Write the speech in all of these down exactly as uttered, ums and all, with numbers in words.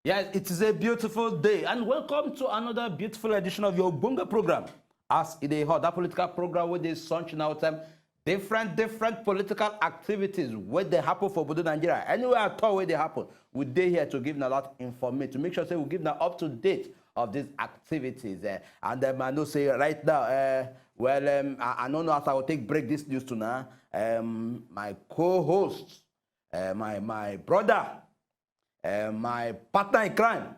Yes, it is a beautiful day, and welcome to another beautiful edition of your Bunga program. As it is hot, that political program with this sunshine out time, different, different political activities where they happen for Obodo Nigeria. Anywhere at all where they happen, we dey here to give na that information, to make sure say we give na up to date of these activities. Eh. And um, I know say right now, uh, well, um, I, I don't know as I will take break this news to now. Um, my co-host, uh, my my brother, uh, my partner in crime,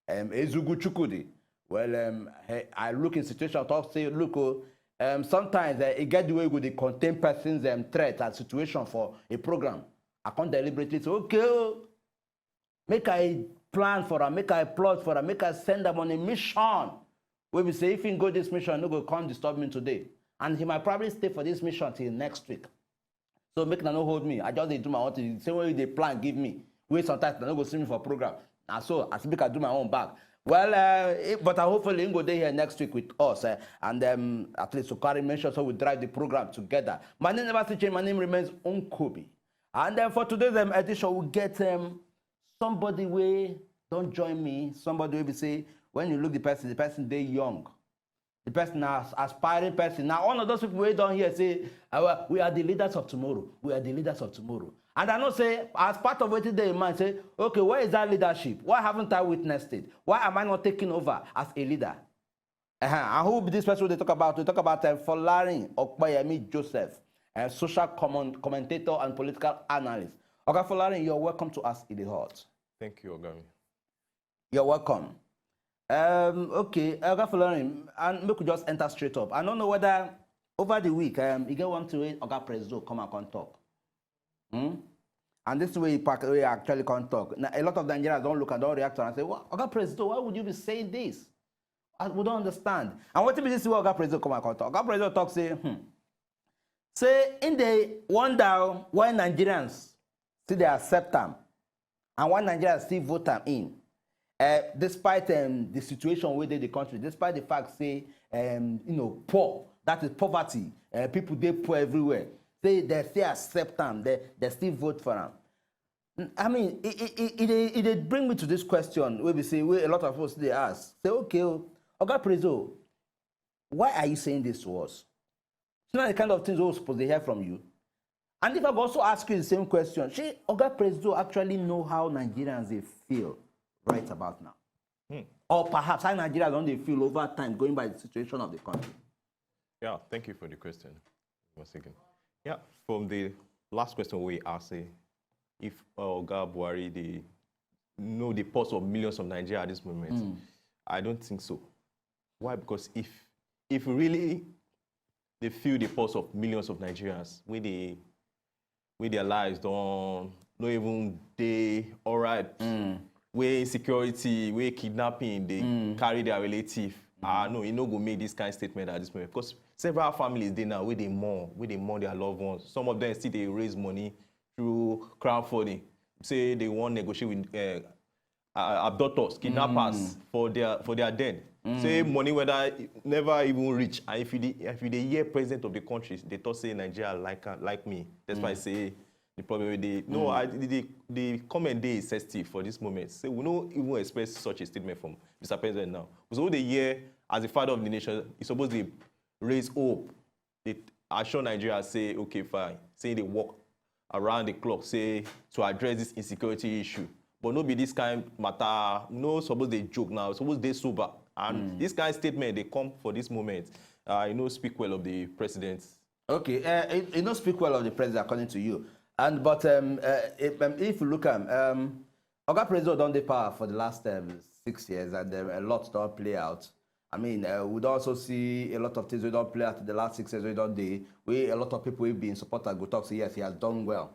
um, Ezugu Chukudi. Well, um, hey, I look in situation, talk say, look, oh, um, sometimes uh, it get the way we dey contain person's um, threat and situation for a program. I can't deliberately say, okay, oh, make I plan for am, make I plot for am, make I send am on a mission. Wey be say if he go this mission, no go come disturb me today. And he might probably stay for this mission till next week. So make na no hold me. I just dey do my own thing. Same way they plan give me. Wey sometimes they no go see me for program. And so I speak, I do my own back. Well, uh, eh, but I hopefully he go there here next week with us, uh, and um, at least to carry mention so we drive the program together. My name never still change. My name remains Unkobi. And then for today's um, edition, we get um, somebody wey don't join me. Somebody will be say when you look the person, the person they young. The person as aspiring person. Now, one of those people we don't hear say, "Ah, well, we are the leaders of tomorrow. We are the leaders of tomorrow." And I know say, as part of what they mind, say, okay, where is that leadership? Why haven't I witnessed it? Why am I not taking over as a leader? Uh-huh. And who be this person they talk about? We talk about uh, Folarin Okpayemi Joseph, a social comment- commentator and political analyst. Okay, Folarin, you're welcome to us in the hot. Thank you, Ogami. You're welcome. Um, okay, Oga Folarin, and make we just enter straight up. I don't know whether over the week um, you get one thing wey Oga Presido come and come talk. Hmm? And this way he pack, wey he actually come talk. Now, a lot of Nigerians don't look and don't react and say, "What, Oga Presido, why would you be saying this?" I, we don't understand. And what be this way Oga Presido come and come talk? Oga Presido talk say, hmm, say in the wonder why Nigerians still they accept them and why Nigerians still vote them in. Uh, despite um, the situation within the country, despite the fact say um, you know poor, that is poverty, uh, people they poor everywhere. Say they still accept them, they, they still vote for them. I mean, it, it, it, it, it bring me to this question where we say where a lot of us they ask, say, okay, oh, Oga Presido, why are you saying this to us? It's not the kind of things we're supposed to hear from you. And if I go also ask you the same question, she Oga Presido actually know how Nigerians they feel right about now. Hmm. Or perhaps how Nigerians don't they feel over time going by the situation of the country. Yeah, thank you for the question once again. Yeah, from the last question we asked, eh, if uh, Oga Buhari they know the pulse of millions of Nigeria at this moment, mm. I don't think so. Why? Because if if really they feel the pulse of millions of Nigerians, when they when their lives don't not even they all right, mm. Where insecurity, where kidnapping, they mm. Carry their relative. Mm. Ah, no, you no go make this kind of statement at this moment because several families they now where they mourn, where they mourn their loved ones. Some of them still they raise money through crowdfunding. Say they want negotiate with uh, uh, abductors, kidnappers mm. For their for their dead. Mm. Say money whether never even reach. And if you dey, if you dey hear president of the country, they talk say Nigeria like like me. That's mm. Why I say the problem with the no, mm. I the, the comment they sensitive for this moment. Say we no even expect such a statement from Mister President now. So they hear as the father of the nation, he supposed to raise hope. They assure Nigeria say okay fine, say they work around the clock say to address this insecurity issue, but no be this kind matter. No suppose they joke now, suppose they sober. And mm. This kind statement they come for this moment, uh, you know, speak well of the president. Okay, uh, you, you know, speak well of the president according to you. And but um, uh, if, um, if you look at um, Oga President don dey power for the last um, six years, and um, a lot don play out. I mean, uh, we'd also see a lot of things we don't play out in the last six years. We don't day. We a lot of people we've been supported go talk say yes, he has done well.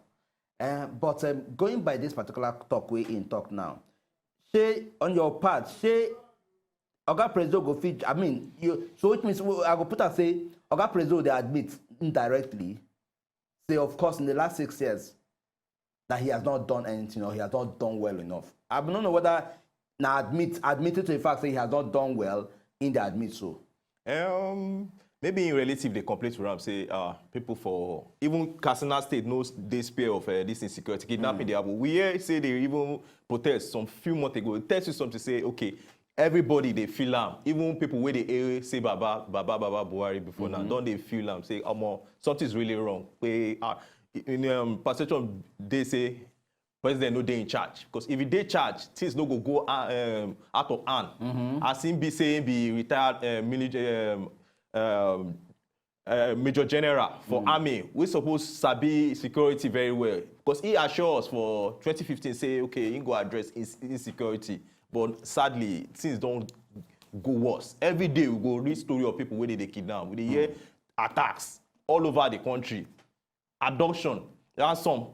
Uh, but um, going by this particular talk, we in talk now. Say on your part, say Oga President go fit. I mean, you. So which means I go put and say Oga President they admit indirectly. Say of course in the last six years that he has not done anything or he has not done well enough. I don't know whether now admit admitted to the fact that he has not done well in the admit so. Um, maybe im relative dey complain to am say, ah, people for even Katsina State no dey spare of, eh, this insecurity, kidnapping dey happen. We hear say they even protest some few months ago. Tell you something, say, okay, everybody dey feel am. Even people wey dey hail say Baba, Baba, Baba Buhari before now, don dey feel am. Say, omo, something is really wrong. Pe, ah, in, um, perception dey say president no dey in charge. Because if he dey charge, things no go go, uh, um, out of hand. As him be say him be retired, uh, military, um, um, uh, major general for army, we suppose sabi security very well. Because he assure us for twenty fifteen say, okay, he go address ins-, insecurity. But sadly, things don go worse. Every day we go read story of people wey dey dey kidnap. We dey hear attacks all over the country, abduction, ransom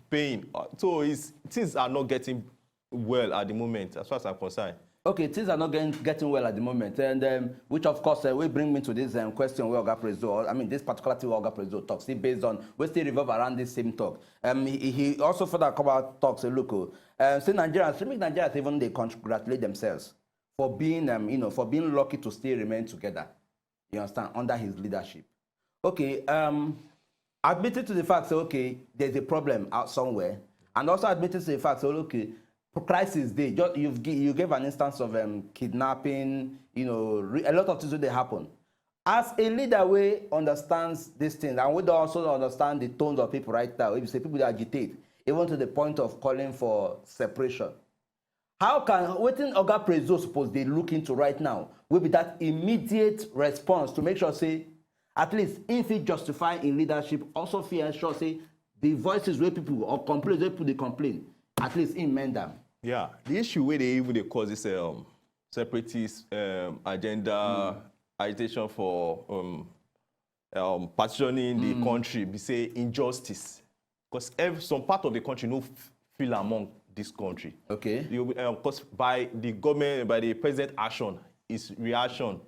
paying. Uh, so it's, things are not getting well at the moment, as far as I'm concerned. Okay, things are not getting, getting well at the moment, and, um, which of course, uh, will bring me to this, um, question where Oga Prezo, I mean, this particular thing where Oga Prezo talks, he based on, we still revolve around this same talk. Um, he, he also further come out talks, say, look, oh, um, say Nigerians, say make Nigerians even dey congratulate themselves for being, um, you know, for being lucky to still remain together. You understand? Under his leadership. Okay, um, admitting to the fact, say, okay, there's a problem out somewhere, and also admitting to the fact, say, okay, crisis dey. Just, you've gi-, you gave an instance of, um, kidnapping, you know, re-, a lot of things wey dey happen. As a leader wey understands these things and wey don also understand the tones of people right now, if you say people dey agitate, even to the point of calling for separation, how can, wetin Oga Prezo suppose dey look into right now, wey be that immediate response to make sure say at least im fit justify im leadership, also fit ensure say the voices wey people or complaints wey people dey complain, at least im mend am? Yeah, the issue wey dey even dey cause this, um, separatist, um, agenda, agitation for, um, um, partitioning the country be say injustice. Because some part of the country no f-, feel among this country. Okay. You, um, 'cause by the government, by the president action, is reaction,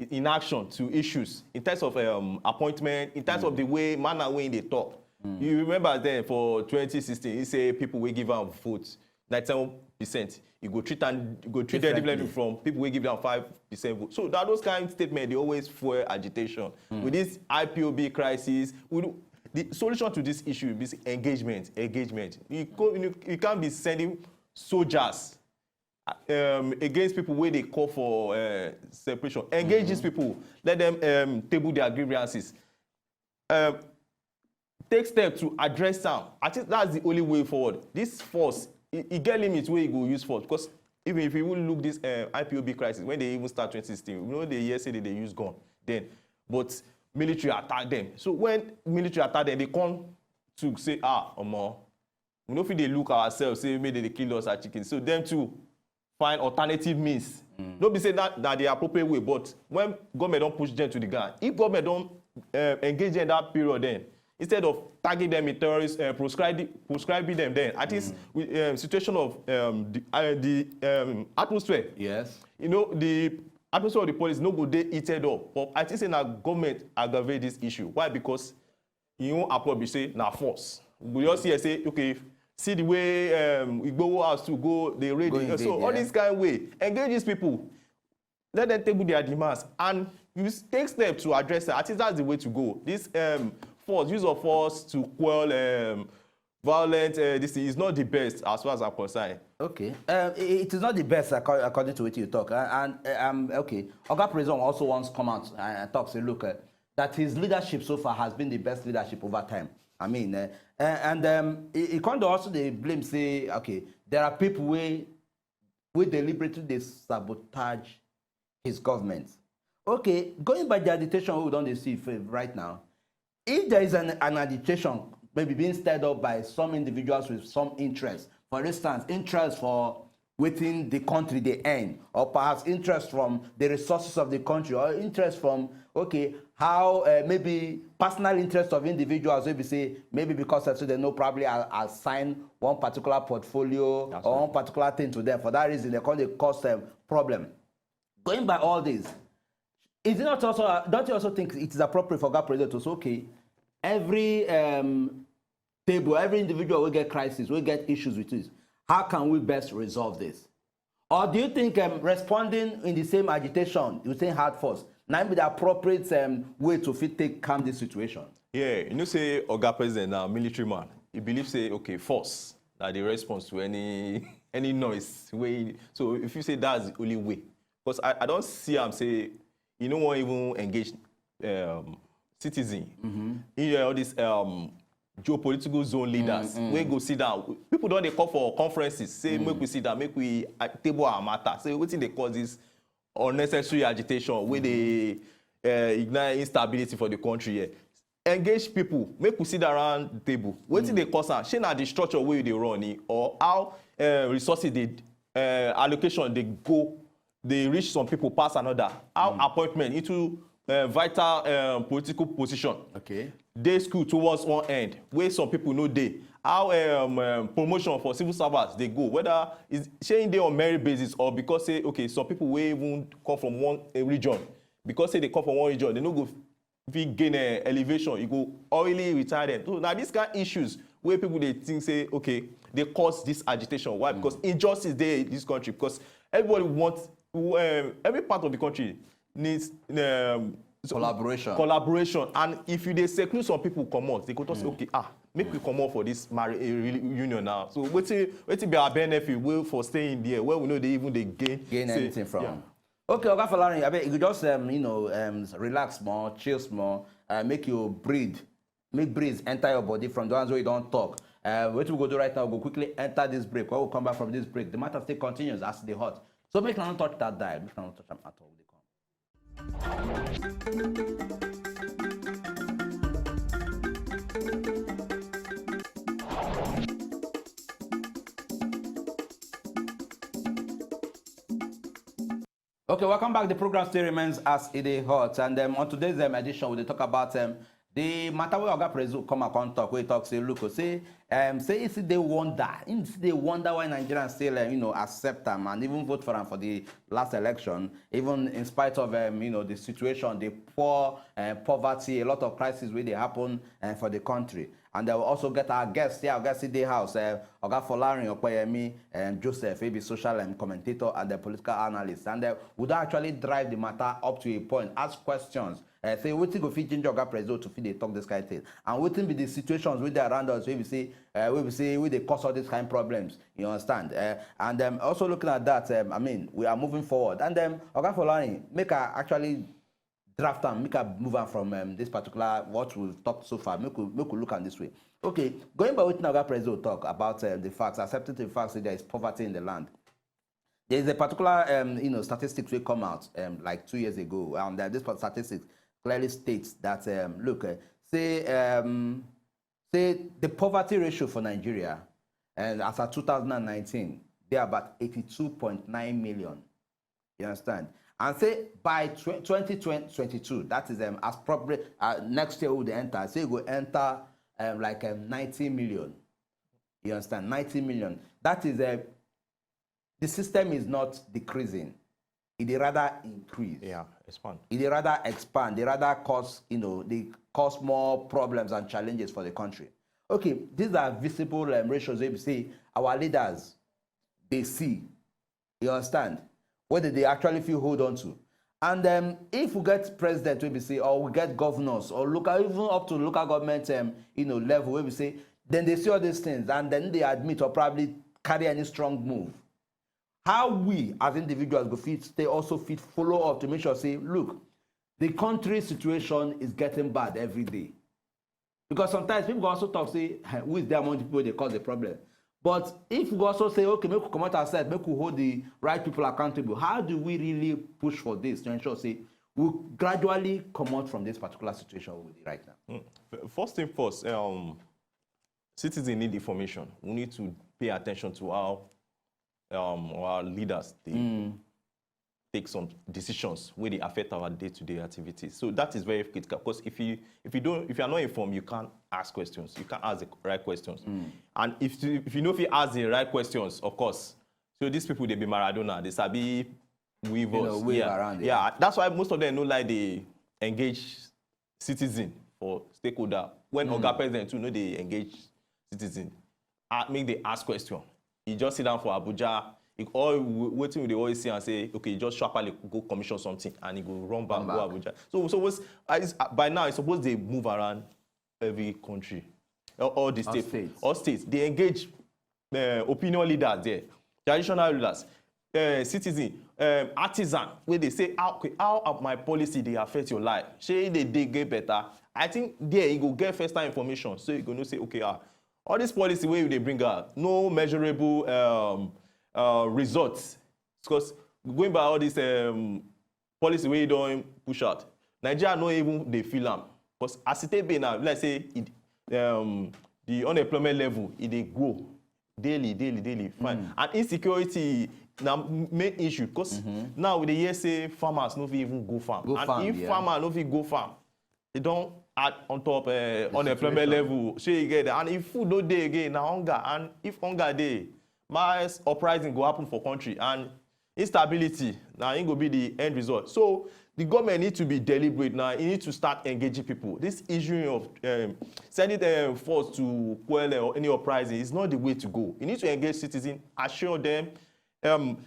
i-, inaction to issues in terms of, um, appointment, in terms of the way, manner wey they talk. You remember then for twenty sixteen, he say people wey give am vote, ninety-seven percent, you go treat am, you go treat them differently from people wey give them five percent vote. So that, those kind of statement, they always fuel agitation. With this I P O B crisis, with the solution to this issue is engagement, engagement. You go, you, you can't be sending soldiers, um, against people where they call for, uh, separation. Engage these people, let them, um, table their grievances. Um, take step to address am. I think that's the only way forward. This force, e, e get limit wey you go use force, because even if you even look this, uh, I P O B crisis, when they even start twenty sixteen, we know they hear say they dey use gun then, but military attack them. So when military attack them, they come to say, ah, omo, we no fit dey look ourselves say make they dey kill us as chicken. So them too find alternative means. No be say that na the appropriate way, but when government don push them to the ground, if government don, uh, engage them that period, then instead of tagging them in terrorist, uh, proscribing, proscribing them, then at least with, um, situation of, um, the, uh, the, um, atmosphere, yes, you know, the atmosphere of the police no go dey heated up. But I think say na government aggravate this issue. Why? Because you won't approach, be say na force. We just hear say, okay, see the way, um, Igboho house to go, they raid. So all this kind way, engage these people, let them table their demands, and you take steps to address it. I think that's the way to go. This, um, force, use of force to quell, um, violent, uh, this thing is not the best as far as I'm concerned. Okay, um, it is not the best according to what you talk. And, and, uh, um, okay, Oga President also once come out and talk say, look, uh, that his leadership so far has been the best leadership over time. I mean, uh, and, um, he, he kind of also they blame say, okay, there are people where we deliberately they sabotage his government. Okay, going by the agitation we don't see right now, if there is an, an agitation maybe being stirred up by some individuals with some interest, for instance, interest for within the country they earn, or perhaps interest from the resources of the country, or interest from, okay, how, uh, maybe personal interest of individuals, maybe say, maybe because of so they know probably assign one particular portfolio or one particular thing to them. For that reason, they call it cause, um, problem. Going by all this, is it not also, uh, don't you also think it is appropriate for Oga President to say, okay, every, um, table, every individual will get crisis, will get issues with this. How can we best resolve this? Or do you think, um, responding in the same agitation, the same hard force, Na im be the appropriate um, way to fit take calm this situation. Yeah, you know say Oga President na military man. He believe say, okay, force na the response to any any noise. Wey, so if you say that's the only way, because I, I don't see am say you no wan even engage um, citizen. Mm-hmm. You know, all this um, geopolitical zone leaders mm-hmm. Wey go sit down. People don dey call for conferences, say mm-hmm. Make we sit down, make we uh, table our matter. Say wetin dey cause this unnecessary agitation wey dey uh, ignite instability for the country here. Engage people, make we sit down around the table. Wetin dey cause am? Shey na the structure wey you dey run eh, or how uh, resources dey uh, allocation dey go dey reach some people pass another? How appointment into uh, vital um, political position okay. Dey school towards one end wey some people no dey? How um, um, promotion for civil servants dey go, whether is shey e dey on merit basis or because say okay, some people wey even come from one uh, region, because say they come from one region, they no go fit gain uh, elevation, e go early retire them. So na these kind issues wey people dey think say okay, dey cause this agitation. Why? Because injustice dey this country, because everybody wants um, every part of the country needs um, collaboration collaboration. And if you dey seclude some people comot, they go talk say okay, ah, make we comot for this marriage union now. So wetin wetin be our benefit wey for staying there, wey we no dey even dey gain gain anything from am? Okay, Oga Folarin, abeg you go just um, you know um, relax small, chill small, uh, make you breathe, make breeze enter your body from the ones wey you don talk. Uh, wetin we go do right now, we go quickly enter this break. When we come back from this break, the matter still continues as e dey hot. So make una no touch that dial, make una no touch am at all. We dey come. Okay, welcome back. The program still remains as e dey hot, and um, on today's um, edition, we dey talk about um, the matter wey Oga Prezo come out come talk. Wey talk say, look, say um, say he still dey wonder, he still dey wonder why Nigerians still um, you know accept am and even vote for am for the last election, even in spite of um, you know the situation, the poor uh, poverty, a lot of crises wey dey happen uh, for the country. And they will also get our guests here, our guests in the house, uh, Oga Folarin Opeyemi and Joseph, A B social and commentator and the political analyst. And uh, would actually drive the matter up to a point, ask questions, uh, say wetin go fit ginger Oga Prezo to fit dey talk this kind of thing, and wetin be the situations wey dey around us wey we see uh, wey we see wey dey cause all these kind of problems. You understand? Uh, and um, also looking at that, um, I mean, we are moving forward. And um, Oga Folarin, make I actually draft am, make I move am from um, this particular what we've talked so far. Make we make we look am this way. Okay, going by wetin Oga President talk about um, the facts, accepting the facts that there is poverty in the land. There is a particular um, you know statistics wey come out um, like two years ago, and uh, this statistics clearly states that um, look, uh, say um, say the poverty ratio for Nigeria, and as of two thousand and nineteen, dey about eighty-two point nine million. You understand? And say by twenty twenty-two, that is um, as probably uh, next year we dey enter, say we go enter um, like um, ninety million. You understand? Ninety million. That is uh, the system is not decreasing. It dey rather increase. Yeah, expand. It dey rather expand. They rather cause, you know, they cause more problems and challenges for the country. Okay, these are visible um, ratios wey be say our leaders dey see. You understand? Wey dey dey actually fit hold on to. And um, if we get president wey be say, or we get governors, or local, even up to local government, um, you know, level wey be say, then they see all these things and then they admit or probably carry any strong move. How we as individuals go fit stay also fit follow up to make sure say, look, the country situation is getting bad every day. Because sometimes people go also talk say, who is there among the people wey dey cause the problem? But if we go also say, okay, make we comot ourselves, make we hold the right people accountable, how do we really push for this to ensure say we gradually comot from this particular situation we dey right now? Mm. First thing first, um, citizens need information. We need to pay attention to how um, our leaders dey mm. Take some decisions wey dey affect our day-to-day activities. So that is very critical because if you if you don't if you are not informed, you can't ask questions. You can't ask the right questions. Mm. And if you, if you know if you ask the right questions, of course, so these people dey be Maradona, they sabi weave us. You know, weave yeah. Around. Yeah, that's why most of them no like dey engage citizen for stakeholder when mm. Oga president too no dey engage citizen, uh, make dey ask question. He just sit down for Abuja, All wetin we dey always see and say, okay, just sharply go commission something and e go run back go Abuja. So so by now e suppose dey move around every country, all the states, all states dey engage uh, opinion leaders there, traditional rulers, uh, citizen, um, artisan, where they say, how, okay, how my policy they affect your life? Shey they, they get better? I think there you go get first time information, so you go know say, okay, ah, all this policy where they bring out no measurable um, uh, results, because going by all this um, policy wey e don push out, Nigeria no even dey feel am, because as e take be now, e be like say e, um, the unemployment level e dey grow daily, daily, daily. Fine. Mm. And insecurity na main issue, because mm-hmm. now we dey hear say farmers no fit even go farm. Go and farm, if yeah. farmer no fit go farm, e don add on top uh, unemployment level. Shey you get that? And if food no dey again, na hunger. And if hunger dey, mass uprising go happen for country, and instability na im go be the end result. So the government need to be deliberate now. E need to start engaging people. This issue of um, sending um, force to quell uh, any uprising is not the way to go. You need to engage citizens, assure them, um,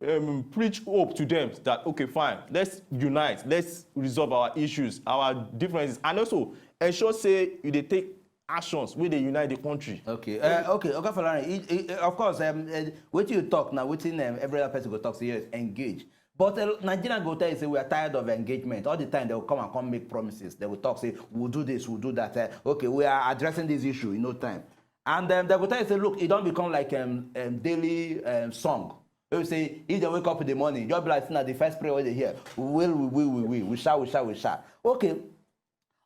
um, preach hope to them that, okay, fine, let's unite, let's resolve our issues, our differences, and also ensure say you dey take actions wey dey unite the country. Okay, uh, okay, Oga Folarin, of course, um, uh, wetin you talk now, wetin um, every other person go talk say yes, engage. But uh, Nigerian go tell you say we are tired of engagement. All the time they will come and come make promises. They will talk say we'll do this, we'll do that. Uh, okay, we are addressing this issue in no time. And um, they will tell you say, look, it don't become like um, um, daily um, song. Wey be say if dem wake up in the morning, just be like say na the first prayer wey dem hear, we will, we will, we will, we shall, we shall, we shall. Okay,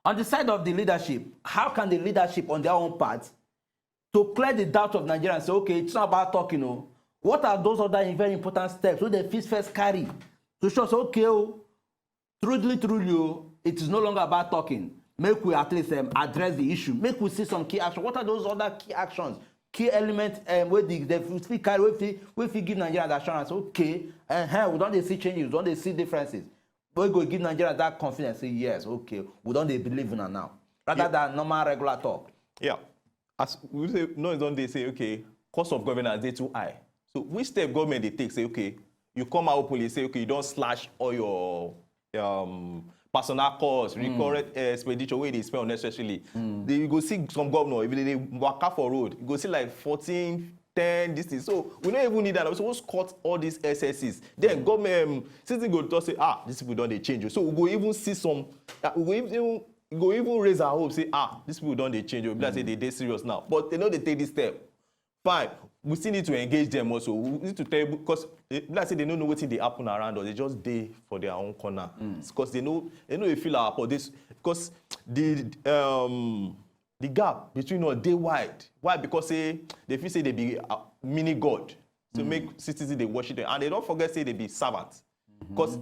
on the side of the leadership, how can the leadership on their own part to clear the doubt of Nigerians say, okay, it's not about talking o. What are those other very important steps wey dem fit first carry to show say, okay o, truly, truly o, it is no longer about talking. Make we at least um, address the issue. Make we see some key action. What are those other key actions, key elements um, wey the, the fit carry, wey fit, wey fit give Nigerians assurance? Okay, uh-huh, we don dey see changes, we don dey see differences. Wey go give Nigerians that confidence, say yes, okay, we don dey believe una now, rather than normal regular talk. Yeah, as we say, no, don dey say, okay, cost of governance dey too high. So which step government dey take say, okay, you come out openly say, okay, you don slash all your um, personal costs, recurrent uh, expenditure wey you dey spend unnecessarily. Then you go see some governor, if they dey waka for road, you go see like fourteen, ten, this thing. So we no even need that. We suppose cut all these S S Cs. Then government, um, citizen go talk say, ah, these people don dey change o. So we go even see some, uh, we go even, we go even raise our hope say, ah, these people don dey change o. E be like say they dey serious now. But they no dey take this step. Fine, we still need to engage them also. We need to tell, because e be like say they no know wetin dey happen around us. They just dey for their own corner. Because they no, they no dey feel our pulse. Because the um the gap between us dey wide. Why? Because say they feel say they be uh, mini God. So make citizens dey worship them, and they don forget say they be servants. Because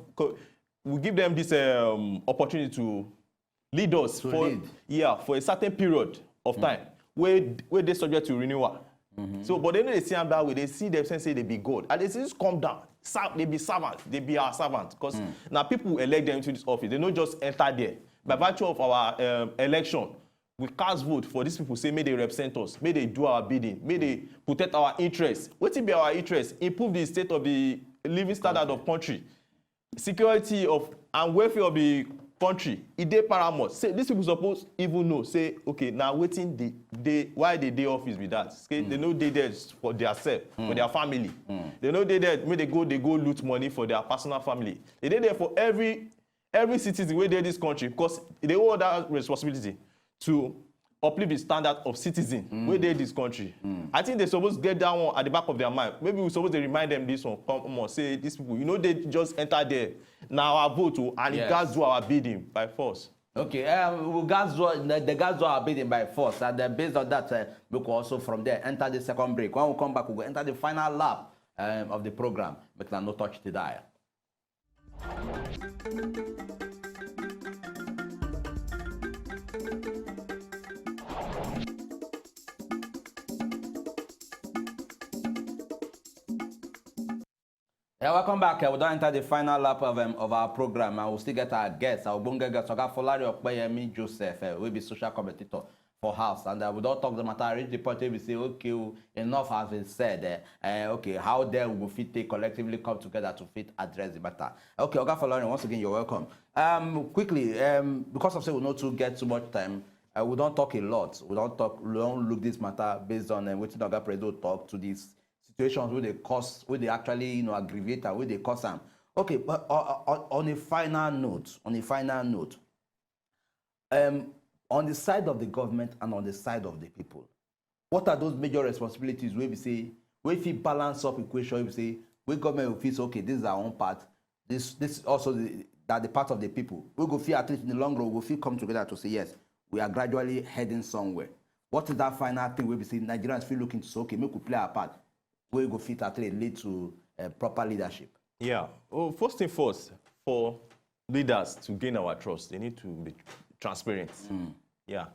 we give them this um, opportunity to lead us for, yeah, for a certain period of time wey, wey dey subject to renewal. So, but they no dey see am that way. They see themselves say they be God. And they say, just come down. Serve, they be servants. They be our servants. Because na people elect them into this office. They no just enter there. By virtue of our um, election, we cast vote for these people, say make they represent us, make they do our bidding, make they protect our interests. Wetin be our interest? Improve the state of the living standard of country, security of and welfare of the country. E dey paramount. Say these people suppose even know say, okay, na wetin dey, dey, why they dey office be that. Say they no dey there for their self, for their family. They no dey there make they go, they go loot money for their personal family. They dey there for every, every citizen wey dey this country, because they hold that responsibility to uplift the standard of citizen wey dey this country. I think they suppose get that one at the back of their mind. Maybe we suppose dey remind them this one, come on, say these people, you know, they just enter there. Na our vote o, and e gats do our bidding by force. Okay, um, we gats do, the, the gats do our bidding by force, and then based on that, uh, we go also from there enter the second break. When we come back, we go enter the final lap um, of the program. Make una no touch the dial. Yeah, welcome back. Uh, we don enter the final lap of, um, of our program, and we still get our guest, our ogbonge guest, Oga Folari Opeyemi Joseph, uh, wey be social commentator for house, and uh, we don talk the matter, reach the point where we say, okay, oh, enough has been said. Uh, uh, okay, how then we go fit take collectively come together to fit address the matter? Okay, Oga Folarin, once again, you're welcome. Um, quickly, um, because of say we no too get too much time, uh, we don talk a lot. We don talk, we don look this matter based on uh, wetin Oga Predo talk to these situations wey dey cause, wey dey actually, you know, aggravate am, wey dey cause am. Okay, but uh, uh, on a final note, on a final note, um, on the side of the government and on the side of the people, what are those major responsibilities wey be say, wey fit balance up equation, wey be say, wey government will feel say, okay, this is our own part, this, this is also the, that the part of the people. We go feel at least in the long run, we go feel come together to say, yes, we are gradually heading somewhere. What is that final thing wey be say Nigerians feel looking to say, okay, make we play our part, wey go fit at least lead to uh, proper leadership? Yeah. Well, first thing first, for leaders to gain our trust, they need to be transparent. Yeah.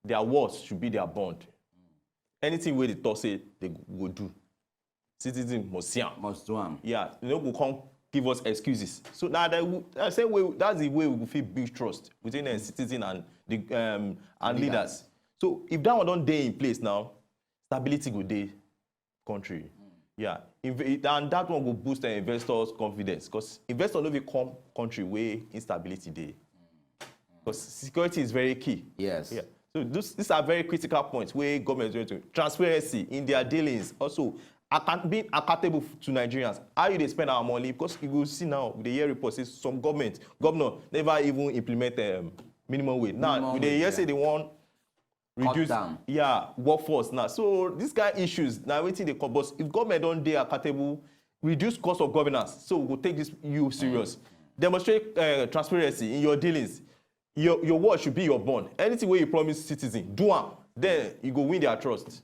Their words should be their bond. Anything wey they talk say they go do, citizen must see am. Must do am. Yeah, they no go come give us excuses. So now that we, I say we, that's the way we fit build trust between the citizen and the um, and leaders. So if that one don dey in place now, stability go dey country. Yeah, Inv- and that one go boost the investors' confidence, because investors no fit come country wey instability dey. Because security is very key. Yes. Yeah. So this, these are very critical points where government is going to transparency in their dealings. Also, account, being accountable to Nigerians. How you dey spend our money? Because you go see now, we dey hear reports say some government, governor never even implement um, minimum wage. Now, Minimum we dey wage, hear yeah. say they wan reduce down. Yeah, workforce now. So these kind issues now wetin dey come. But if government don dey accountable, reduce cost of governance. So we go take this you serious. Demonstrate uh, transparency in your dealings. Your your word should be your bond. Anything wey you promise citizen, do am. Then you go win their trust.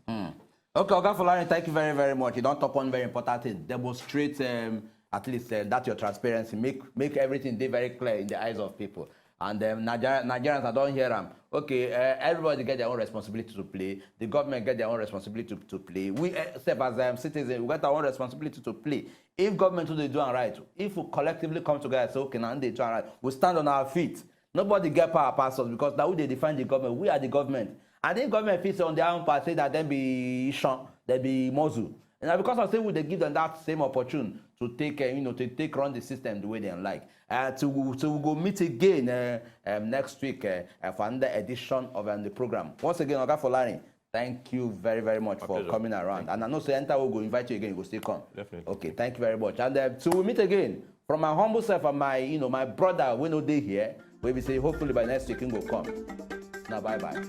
Okay, Oga Folarin, thank you very, very much. You don talk one very important thing. Demonstrate um, at least uh, that your transparency. Make make everything dey very clear in the eyes of people. And um, Niger- Nigerians, I don hear am. Okay, uh, everybody get their own responsibility to play. The government get their own responsibility to, to play. We uh, sef as um, citizens, we get our own responsibility to play. If government no dey do am right, if we collectively come together and say, okay, now they do am right, we stand on our feet. Nobody get power pass us because now we dey define the government. We are the government. And if government fit say on their own part, say that dem be Ishan, dem be Mozu. And because I say we dey give them that same opportunity to take, uh, you know, to take run the system the way they like. Uh, so, we- so we go meet again uh, um, next week uh, uh, for another edition of um, the program. Once again, Oga Folarin, thank you very, very much for pleasure. Coming around. And I know say anytime we go invite you again, you go still come. Definitely. Okay, thank you very much. And uh, so we meet again. From my humble self and my, you know, my brother, we no dey here. We be say hopefully by next week he go come. Now bye bye.